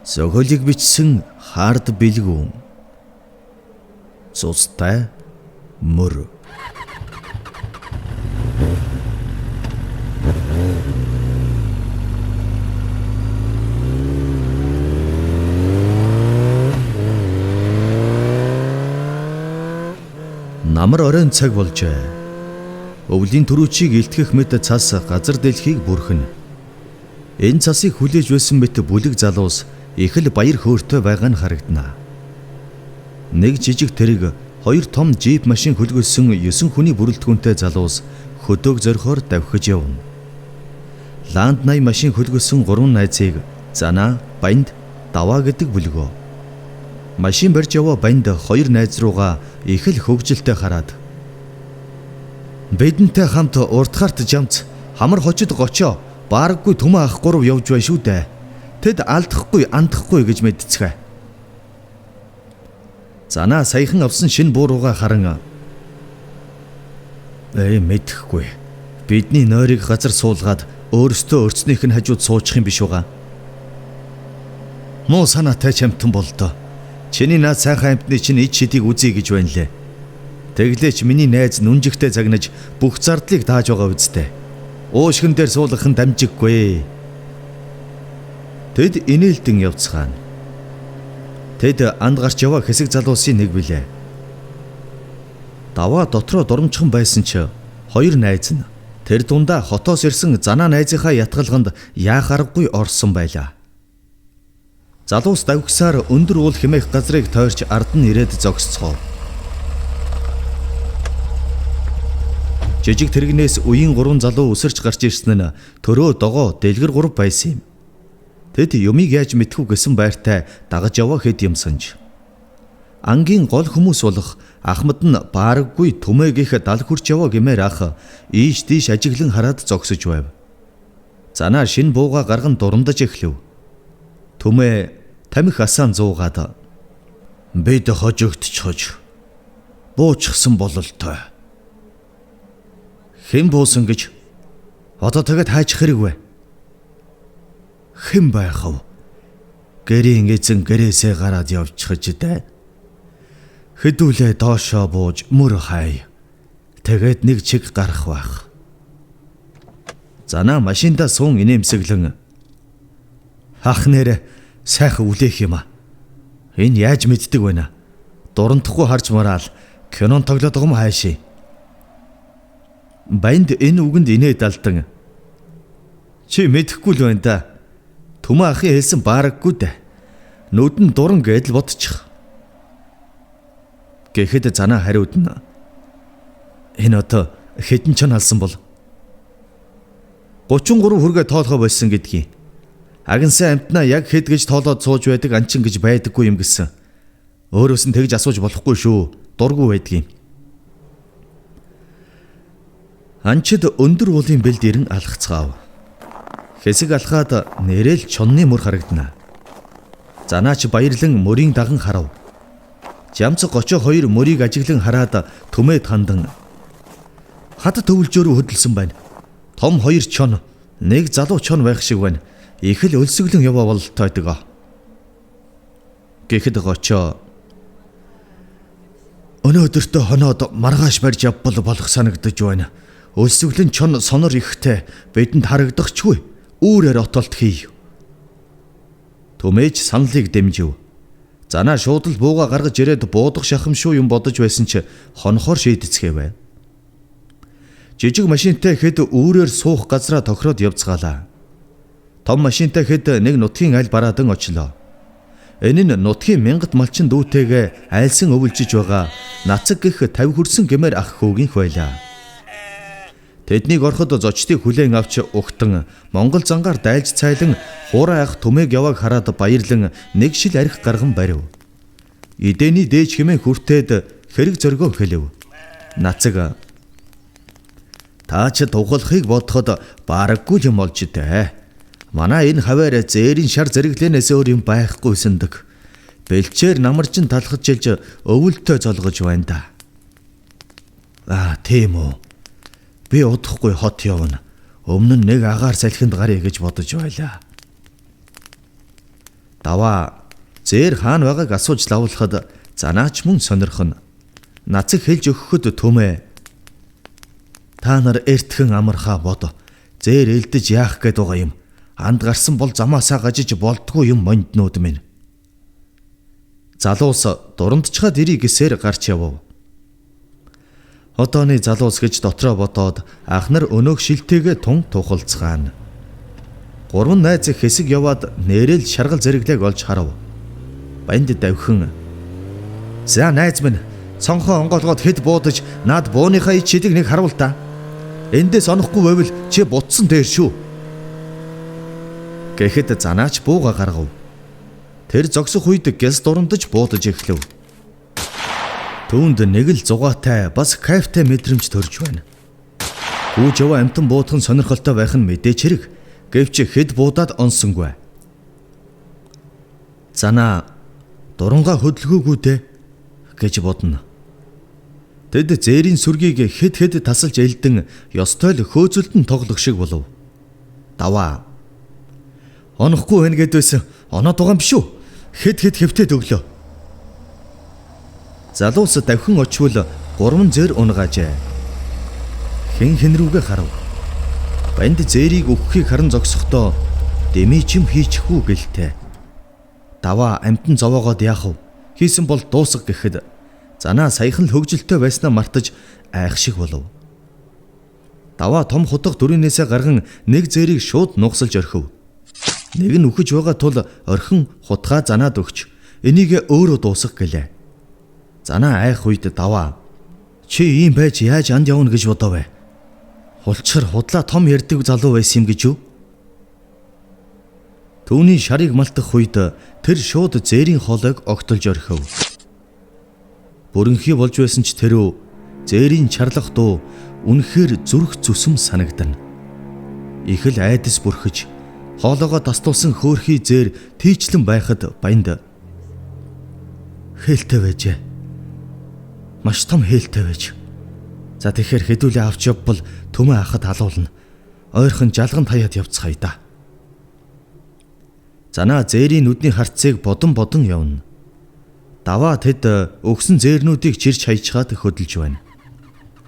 Зохиолыг бичсэн Хард Бэлгүүн. Цустай мөр. Намар оройн цаг болжээ. Өвлийн түрүүчийг илтгэх мэт цас газар дэлхийг бүрхэн. Энэ цасыг хүлээж байсан мэт бүлэг залуус их л баяр хөөртэй байгаа нь харагдана. Нэг жижиг тэрэг, хоёр том джип машин хөлгөлсөн 9 хүний бүрэлдэхүүнтэй залуус хөдөг зорихоор давхиж явна. Ланд 80 машин хөлгөлсөн 3 найзыг Занаа, Банд, Даваа гэдэг бүлгөө. Машин барьж яваа Банд хоёр найз руугаа их л хөгжилтэй хараад бидэнтэй хамт урдхарт жамц хамар хочид гочоо баараггүй түмэн ах гурав явж байна шүү дээ. Тэд алдахгүй андахгүй гэж мэдцгээ. Занаа саяхан авсан шинэ бууруугаа харан мэдэхгүй. Бидний нойрыг газар суулгаад өөрсдөө өрцнийх нь хажууд суучих юм биш угаа. Муу санаатай чамтан болдоо. Чиний наад сайхан амьтны чинь ид шидийг үзье гэж байна лээ. Тэглээч миний найз нүнжигтэй загнаж бүх зардлыг тааж байгаа үсттэй. Уушгин дээр суулгах нь дамжиггүй. Тэд инээлдэн явцгаана. Тэд анд гарч яваа хэсэг залуусын нэг билээ. Даваа дотроо дурамчхан байсан ч хоёр найз нь тэр дундаа хотоос ирсэн Занаа найзынхаа ятгалганд яах аргагүй орсон байлаа. Залуус давхисаар өндөр уул хэмээх газрыг тойрч ард нь ирээд зогсцгоо. Жижиг тэрэгнээс үеийн 3 залуу өсөрч гарч ирсэн нь төрөө догоо дэлгэр 3 байсан юм. Тэд юмыг яаж мэдхүү гэсэн байртай дагаж яваа хэд юмсанж. Ангийн гол хүмүүс болох Ахмад нь баараггүй түмээгийнх дал хурч яваа гэмээр ах ийш тийш ажиглан хараад зогсож байв. Занаа шинэ бууга гарган дурамдаж эхлэв. Түмээ тамхи асаан зуугаад бид хожигдчихож буучихсан бололтой. Хэн буусан гэж одоо тэгэд хайчих хэрэг вэ? Хэн байх вэ? Гэрийн эзэн гэрээсээ гараад явчихж дээ. Хэдүүлээ доошоо бууж мөр хай. Тэгээд нэг чиг гарах байх. Занаа машиндаа суун инээмсэглэн ах нэрэ сайхан үлээх юм а. Энэ яаж мэддэг вэ нэ? Дурандахгүй харж мараал кинон тоглоод байгаа юм хайшээ. Банд энэ үгэнд инээд алдан. Чи мэдэхгүй л байна да. Түмэн ахын хэлсэн баараггүй дээ. Нүдэн дуран гэдэл бодчих. Гэхэд Занаа хариуд нь энэ одоо хэдэн чон алсан бол 33 хүргээ тоолохоо болсон гэдгийг. Агнсан амтнаа яг хэд гэж тоолоод сууж байдаг анчин гэж байдаггүй юм гэсэн. Өөрөөс нь тэгж асууж болохгүй шүү. Дургүй байдгийг. Анчид өндөр уулын бэлд ирэн алхацгаав. Хэсэг алхаад нэрэл чонны мөр харагдана. Занаач баярлан мөрийн даган харав. Жамц 32 мөрийг ажиглан хараад түмээд хандан хад төвлжөөрөө хөдөлсөн байна. Том хоёр чон, нэг залуу чон байх шиг байна. Их л өлсөглөн яваа бололтой дөө. Гэхэд гочоо өнөөдөртөө хоноод маргааш барьж явбал болох санагдаж байна. Өлсөглөн чон сонор ихтэй бидэнд харагдахчгүй. Үүрээр отолт хий. Түмээж саналыг дэмжив. Занаа шууд л бууга гаргаж ирээд буудах шахам шүү юм бодож байсан чи хонхоор шийдэцгээвэ. Жижиг машинтай хэд үүрээр суух газраа тохироод явцгаалаа. Том машинтай хэд нэг нутгийн аль бараадан очлоо. Энэ нь нутгийн мянгат малчин дүүтэйгээ айлсан өвлжиж байгаа нацаг гэх 50 хүрсэн гэмээр ах хөөгийнх байлаа. Тэднийг ороход зочдыг хүлээн авч угтан Монгол зангаар дайлж цайлан хуурай ах түмээг явааг хараад баярлан нэг шил арх гарган барив. Идэний дээж хэмээн хүртээд хэрэг зоригоо хэлэв. Нацаг та ч тухалхыг бодоход бараггүй юм болж дээ. Манай энэ хаваар зээрийн шар зэрэглэнээс өөр юм байхгүйсэндэг. Бэлчээр намарчин талхаж жилж өвөлтөө золгож байна да. Аа тийм үү. Би удахгүй хот явна. Өмнө нь нэг агаар салхинд гарья гэж бодож байлаа. Даваа зээр хаана байгааг асууж лавлахад Занаач мөн сонирхоно. Нацаг хэлж өгөхөд Түмээ та нар эртхэн амархаа бод. Зээр элдэж яах гээд байгаа юм. Анд гарсан бол замаасаа гажиж болдгоо юм монднууд минь. Залуус дурандчхаад ирий гэсээр гарч явв. Одооны залуус гэж дотроо бодоод ах нар өнөөх шилтэйгээ тун тухалцгаана. Гурван найз хэсэг яваад нэрэл шаргал зэрэглээг олж харав. Банд давхин. За найз минь, цонхоо онгоолгоод хэд буудаж над бууныхаа ич шидэг нэг харуул та. Эндээс онохгүй байвал чи бутсан дээр шүү. Гэхэд Занаач бууга гаргав. Тэр зогсох үед гэс дурандаж буудаж эхлэв. Түүнд нэг л зугаатай бас кайфтай мэдрэмж төрж байна. Гүүж яваа амтан буудах нь сонирхолтой байх нь мэдээч хэрэг. Гэвч хэд буудаад онсонгүй. Занаа дурангаа хөдөлгөөгүй дээ гэж бодно. Тэд зээрийн сүргийг хэд хэд тасалж элдэн ёстой л хөөцөлдөн тоглох шиг болов. Даваа. Онохгүй байна гэд байсан. Оноод байгаа юм биш үү? Хэд хэд хэвтээд өглөө. Залуус давхин очвол 3 зээр унгаажээ. Хэн хэн рүүгээ харав. Банд зээрийг өгөхийг харан зогсохдоо дэмий чим хийчихвүү гэлтэй. Даваа амтан зовоогоод яах вэ? Хийсэн бол дуусга гэхэд Занаа саяхан л хөгжилтэй байснаа мартаж айх шиг болов. Даваа том хутга дүрийнээсээ гарган нэг зээрийг шууд нугасалж орхив. Нэг нь үхэж байгаа тул орхин хутгаа Занаад өгч энийг өөрөө дуусгах гэлээ. Занаа айх үед Даваа чи ийм байж яаж анд явна гэж бодов вэ? Хулчхар худлаа том ярддаг залуу байсан юм гэж юу? Түүний шарыг малтах үед тэр шууд зээрийн хоолойг огтолж орхив. Бүрэнхий болж байсан ч тэрөө зээрийн чарлах дуу үнэхээр зүрх зүсэм санагдана. Их л айдас бүрхэж хоолоогоо тастуулсан хөөрхий зээр тийчлэн байхад баянд хээлтэй байжээ. Маш том хээлтэй байж. За тэгэхээр хэдүүлээ авч явбал Түмээ ахад халуулна. Ойрхон жалган таяад явцгаая да. Занаа зээрийн нүдний харцыг бодон бодон явна. Даваа тэд өгсөн зээрнүүдийг чирч хайчгаад хөдөлж байна.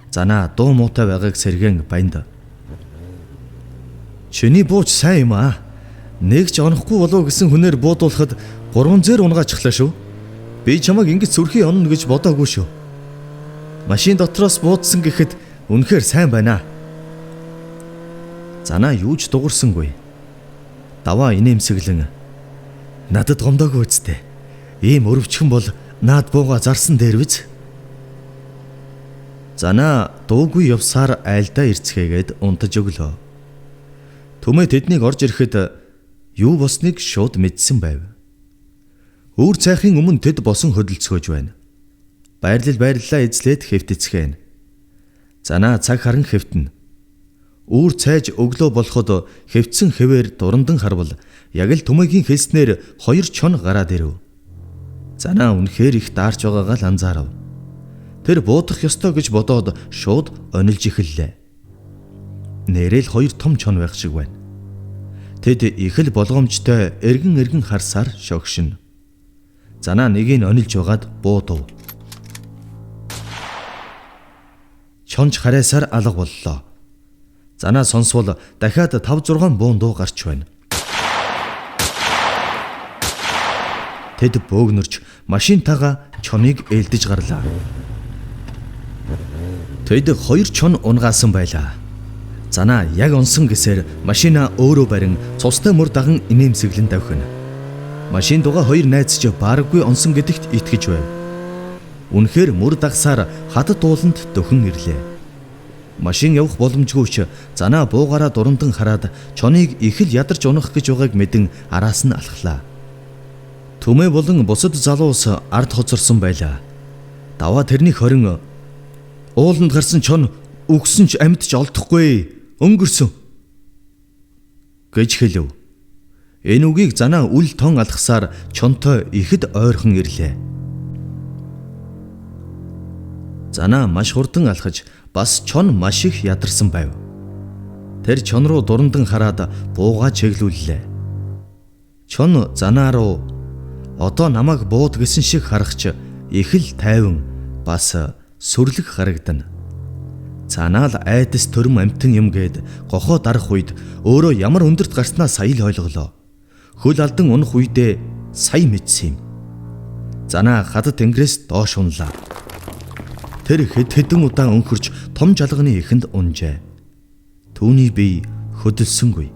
Занаа дуу муутай байгааг сэргэн баянд. Чиний бууч сайн юм аа. Нэг ч онохгүй болов гэсэн хүнээр буудуулахад 3 зээр унгаачихлаа шүү. Би чамайг ингэж сүрхий онно гэж бодоогүй шүү. Машин дотроос буудсан гэхэд үнэхээр сайн байна. Занаа юу ч дуурсангүй. Даваа инээмсэглэн надад гомдоогүй үсттэй. Ийм өрөвчхөн бол наад бууга зарсан дээр биз? Занаа дуугүй явсаар айлдаа ирцгээгээд унтаж өглөө. Түмээ тэднийг орж ирэхэд юу болсныг шууд мэдсэн байв. Үүр цайхын өмнө тэд босон хөдөлцгөөж байна. Байрлал байрлалаа эзлээд хэвтэцгээн. Занаа цаг харан хэвтэнэ. Үүр цайж өглөө болоход хэвтсэн хэвээр дурандан харвал яг л Түмээгийн хэлснээр 2 чон гараад ирэв. Занаа үнэхээр их даарч байгаагаа л анзаарав. Тэр буудах ёстой гэж бодоод шууд онилж эхэллээ. Нэрэл 2 том чон байх шиг байна. Тэд их л болгоомжтой эргэн эргэн харсаар шогшино. Занаа нэгийг онилж байгаад буудав. Чонж харайсаар алга боллоо. Занаа сонсвол дахиад 5 6 буун дуу гарч байна. Тэд бөөгнөрч машинтайгаа чоныг ээлдэж гарлаа. Тэд 2 чон унгаасан байлаа. Занаа яг онсон гэсээр машина өөрөө барин цустай мөр даган инээмсэглэн давхина. Машин дугаа 2 найз ч бараггүй онсон гэдэгт итгэж байв. Үнэхээр мөр дагсаар хатад ууланд дөхөн ирлээ. Машин явах боломжгүй ч занаа буугаараа дурандан хараад чоныг их л ядарч унах гэж байгааг мэдэн араас нь алхлаа. Түмээ болон бусад залуус ард хоцорсон байлаа. Даваа тэрний хорин ууланд гарсан чон үгсэн ч амьд ч олдохгүй өнгөрсөн гэж хэлв. Энэ үгийг занаа үл тон алхасаар чонтой ихэд ойрхон ирлээ. Занаа маш хурдан алхаж бас чон маш их ядарсан байв. Тэр чон руу дурандан хараад буугаа чиглүүллээ. Чон Занаа руу одоо намайг бууд гэсэн шиг харахч их л тайван бас сүрлэг харагдана. Цаанаа л айдас төрм амтан юм гээд гохоо дарах үед өөрөө ямар өндөрт гарснаа сая л ойлголоо. Хөл алдан унах үедээ сая мэдсэн юм. Занаа хадад тэнгэрээс доош унлаа. Тэр хэд хэдэн удаан өнхөрч том жалганы эхэнд унжээ. Түүний бие хөдөлсөнгүй.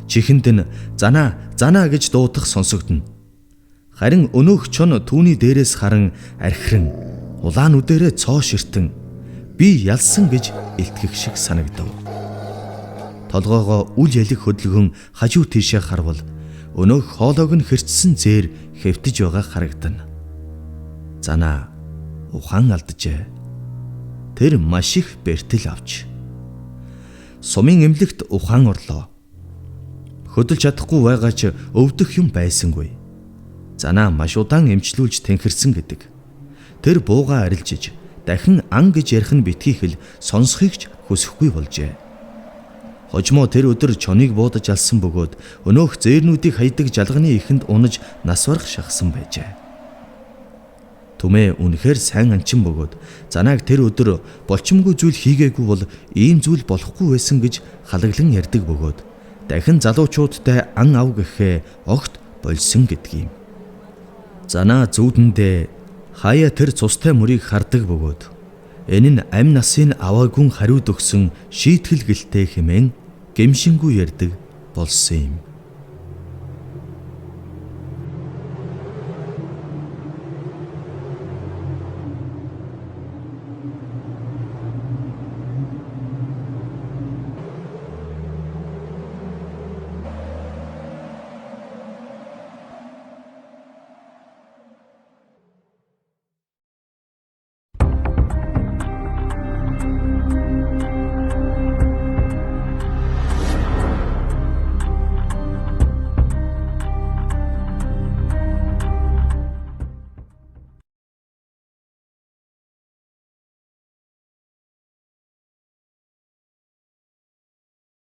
Чихэнд нь Занаа, Занаа гэж дуудах сонсогдоно. Харин өнөөх чон түүний дээрээс харан архиран улаан үдээрээ цоо ширтэн би ялсан гэж илтгэх шиг санагдав. Толгоогоо үл ялэг хөдөлгөн хажуу тийшээ харвал өнөөх хоолойг нь хэрчсэн зээр хэвтэж байгаа харагдана. Занаа ухаан алджээ. Тэр маш их бэртэл авч сумын эмнэлэгт ухаан орлоо. Хөдөлж чадахгүй байгаа ч өвдөх юм байсангүй. Занаа маш удаан эмчлүүлж тэнхэрсэн гэдэг. Тэр буугаа арилжиж дахин ан гэж ярих нь битгий хэл сонсохыг ч хүсэхгүй болжээ. Хожмоо тэр өдөр чоныг буудаж алсан бөгөөд өнөөх зээрнүүдийг хайдаг жалганы эхэнд унаж нас барах шахсан байжээ. Түмээ үнэхээр сайн анчин бөгөөд Занааг тэр өдөр болчимгүй зүйл хийгээгүй бол ийм зүйл болохгүй байсан гэж халаглан ярьдаг бөгөөд дахин залуучуудтай ан ав гэхээ огт болсон гэдэг юм. Занаа зүүдэндээ хаяа тэр цустай мөрийг хардаг бөгөөд энэ нь амь насын аваагүй хариуд өгсөн шийтгэл гэлтэй хэмээн гэмшингүй ярьдаг болсон юм.